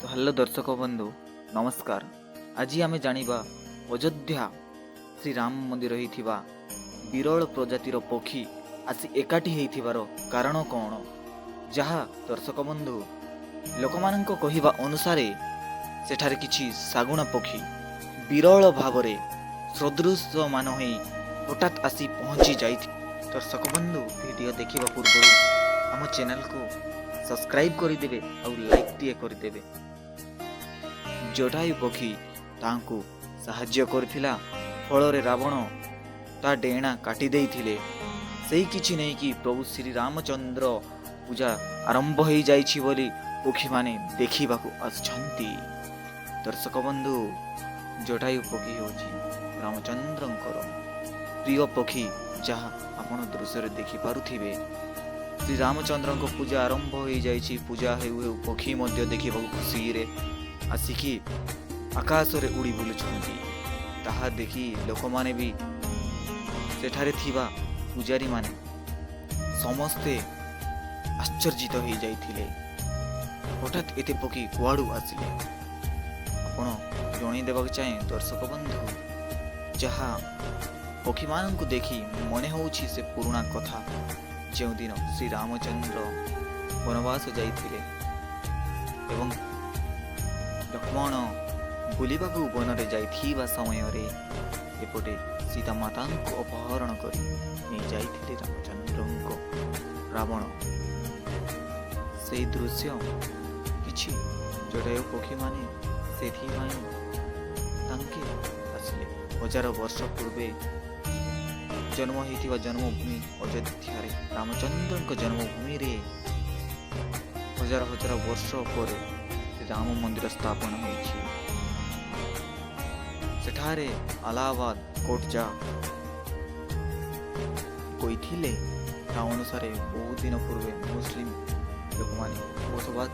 Hello ଦର୍ଶକ ବନ୍ଧୁ, ନମସ୍କାର। ଆଜି ଆମେ ଜାଣିବା ଅଯୋଧ୍ୟା ଶ୍ରୀରାମ ମନ୍ଦିର ହେଇଥିବା ବିରଳ ପ୍ରଜାତିର ପକ୍ଷୀ ଆସି ଏକାଠି ହେଇଥିବାର କାରଣ କ'ଣ। ଯାହା ଦର୍ଶକ ବନ୍ଧୁ, ଲୋକମାନଙ୍କ କହିବା ଅନୁସାରେ ସେଠାରେ କିଛି ଶାଗୁଣା ପକ୍ଷୀ ବିରଳ ଭାବରେ ସଦୃଶମାନ ହୋଇ ହଠାତ୍ ଆସି ପହଞ୍ଚି ଯାଇଥିଲେ। ଦର୍ଶକ ବନ୍ଧୁ, ଭିଡ଼ିଓ ଦେଖିବା ପୂର୍ବରୁ ଆମ ଚ୍ୟାନେଲକୁ ସବସ୍କ୍ରାଇବ୍ କରିଦେବେ ଆଉ ଲାଇକ୍ଟିଏ କରିଦେବେ। ଜଟାୟୁ ପକ୍ଷୀ ତାଙ୍କୁ ସାହାଯ୍ୟ କରିଥିଲା, ଫଳରେ ରାବଣ ତା ଡେଣା କାଟି ଦେଇଥିଲେ। ସେଇ କିଛି ନେଇକି ପ୍ରଭୁ ଶ୍ରୀରାମଚନ୍ଦ୍ର ପୂଜା ଆରମ୍ଭ ହୋଇଯାଇଛି ବୋଲି ପକ୍ଷୀମାନେ ଦେଖିବାକୁ ଆସୁଛନ୍ତି। ଦର୍ଶକ ବନ୍ଧୁ, ଜଟାୟୁ ପକ୍ଷୀ ହେଉଛି ରାମଚନ୍ଦ୍ରଙ୍କର ପ୍ରିୟ ପକ୍ଷୀ, ଯାହା ଆପଣ ଦୃଶ୍ୟରେ ଦେଖିପାରୁଥିବେ। ଶ୍ରୀରାମଚନ୍ଦ୍ରଙ୍କ ପୂଜା ଆରମ୍ଭ ହୋଇଯାଇଛି। ପୂଜା ହେଉ ହେଉ ପକ୍ଷୀ ମଧ୍ୟ ଦେଖିବାକୁ ଖୁସିରେ ଆସିକି ଆକାଶରେ ଉଡ଼ି ବୁଲୁଛନ୍ତି। ତାହା ଦେଖି ଲୋକମାନେ ବି, ସେଠାରେ ଥିବା ପୂଜାରୀମାନେ ସମସ୍ତେ ଆଶ୍ଚର୍ଯ୍ୟିତ ହୋଇଯାଇଥିଲେ। ହଠାତ୍ ଏତେ ପକ୍ଷୀ କୁଆଡ଼ୁ ଆସିଲେ? ଆପଣ ଜଣେଇ ଦେବାକୁ ଚାହେଁ ଦର୍ଶକ ବନ୍ଧୁ, ଯାହା ପକ୍ଷୀମାନଙ୍କୁ ଦେଖି ମନେ ହେଉଛି ସେ ପୁରୁଣା କଥା, ଯେଉଁଦିନ ଶ୍ରୀରାମଚନ୍ଦ୍ର ବନବାସ ଯାଇଥିଲେ ଏବଂ ଲକ୍ଷ୍ମଣ ବୁଲିବାକୁ ବନରେ ଯାଇଥିବା ସମୟରେ ଏପଟେ ସୀତା ମାତାଙ୍କୁ ଅପହରଣ କରି ନେଇଯାଇଥିଲେ ରାମଚନ୍ଦ୍ରଙ୍କ ରାବଣ। ସେଇ ଦୃଶ୍ୟ କିଛି ଜଟାୟୁ ପକ୍ଷୀମାନେ ସେଥିପାଇଁ ତାଙ୍କେ ଆସିଲେ। ହଜାର ବର୍ଷ ପୂର୍ବେ ଜନ୍ମ ହୋଇଥିବା ଜନ୍ମଭୂମି ଅଯୋଧ୍ୟାରେ, ରାମଚନ୍ଦ୍ରଙ୍କ ଜନ୍ମଭୂମିରେ ହଜାର ହଜାର ବର୍ଷ ପରେ ରାମ ମନ୍ଦିର ସ୍ଥାପନ ହୋଇଛି। ସେଠାରେ ଆଲାହାବାଦ କୋର୍ଟ ଯାହା କହିଥିଲେ, ତା ଅନୁସାରେ ବହୁତ ଦିନ ପୂର୍ବେ ମୁସଲିମ ଲୋକମାନେ ବସବାସ